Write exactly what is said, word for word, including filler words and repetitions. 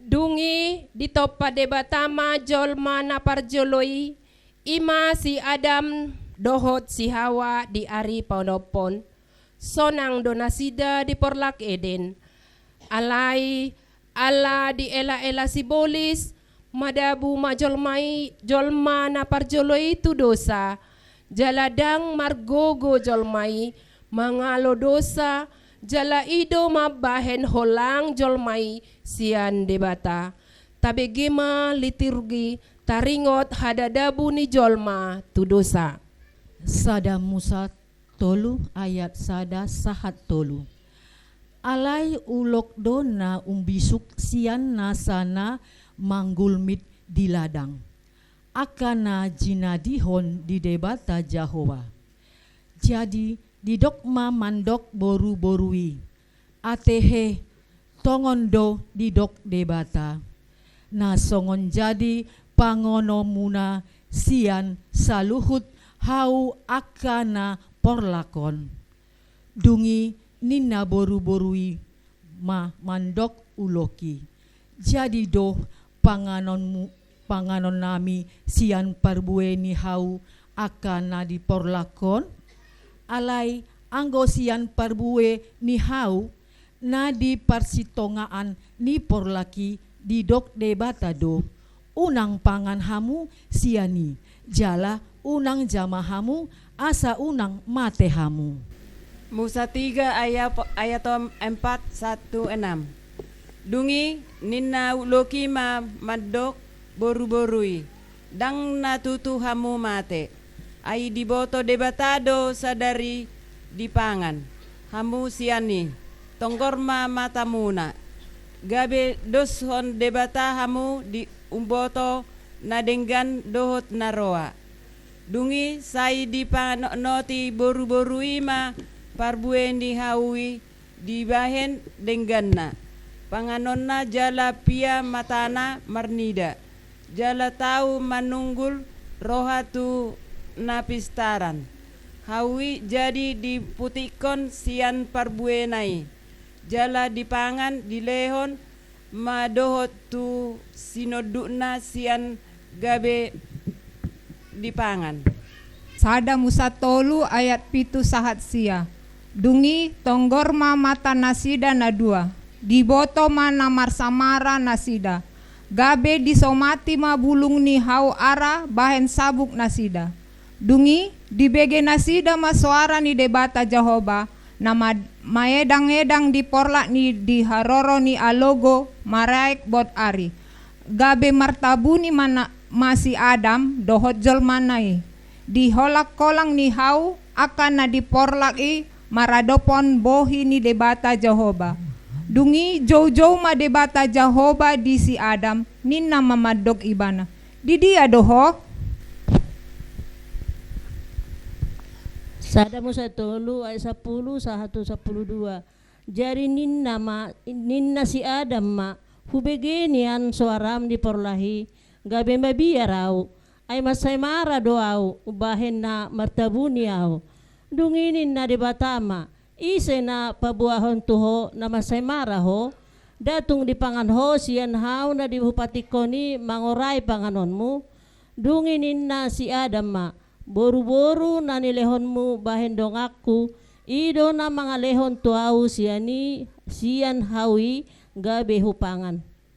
Dung i ditompa Debata ma jolma na parjolo i, i ma si Adam dohot si Hawa di ari paonomhon. Sonang do nasida di porlak Eden. Alai ala dielaela sibolis, madabu ma jolma i, jolma na parjolo i tu dosa. Jala ndang margogo jolma i mangalo dosa, jala i do mambahen holang jolma i sian Debata. Tabege ma liturgi taringot hadadabu ni jolma tu dosa. Sada Musa tolu ayat sada sahat tolu. Alai ulok do na umbisuk sian nasa na manggulmit di ladang, angka na jinadihon di Debata Jahowa. Jadi didok ma mandok boruboru i, atehe, tongon do didok Debata, na songon jadi panganonmuna sian saluhut hau angka na porlak on. Dung i ninna boruboru i ma mandok ulok i, jadi do panganonmu, panganonnami sian parbue ni hau angka na di porlak on? Alai anggo sian parbue ni hau na di parsitongaan ni porlak i didok Debata do, unang pangan hamu sian i, jala unang jama hamu, asa unang mate hamu. Musa tiga ayat, ayat empat satu enam. Dung i ninna ulok i ma mandok boruboru i, ndang na tutu hamu mate. Ai diboto Debata do sadari dipangan hamu sian i, tonggor ma matamuna. Gabe doshon Debata hamu di umboto na denggan dohot na roa. Dung i sai dipanotnoti boruboru i ma parbue ni hau i dibahen dengganna panganonna, jala pia matana marnida, jala tau manunggul roha tu na pistaran. Hau i jadi diputikkon sian parbuena i, jala dipangan, dilehon ma dohot tu sinondukna sian gabe dipangan. Sada Musa tolu ayat pitu sahat sia. Dung i tonggor ma mata nasida na dua, diboto ma na marsamara nasida, gabe disomati ma bulung ni hau ara bahen sabuk nasida. Dung i dibege nasida ma soara ni Debata Jahowa, na ma-, maedangedang di porlak ni di haroro ni alogo maraek bot ari. Gabe martabuni ma na-, ma si Adam dohot jolmana i di holangholang ni hau angka na di porlak i maradophon bohi ni Debata Jahowa. Dung i joujou ma Debata Jahowa di si Adam, ninna ma mandok ibana, di dia do ho? Sada Musa tolu ayat sampulu sahat tu sampulu dua. Jadi ninna ma, ninna si Adam ma, hubege nian soaram di porlak i, gabe mabiar au, ai mansai mara do au umbahen na martabuni au. Dung i ninna Debata ma, ise na paboahon tu ho na mansai mara ho? Nda tung dipangan ho sian hau na di hupatikkon i mangorai panganonmu? Dung i ninna si Adam ma, boruboru na nilehonmu bahen donganku, i do na mangalehon tu au sian i, sian hau i gabe hupangan.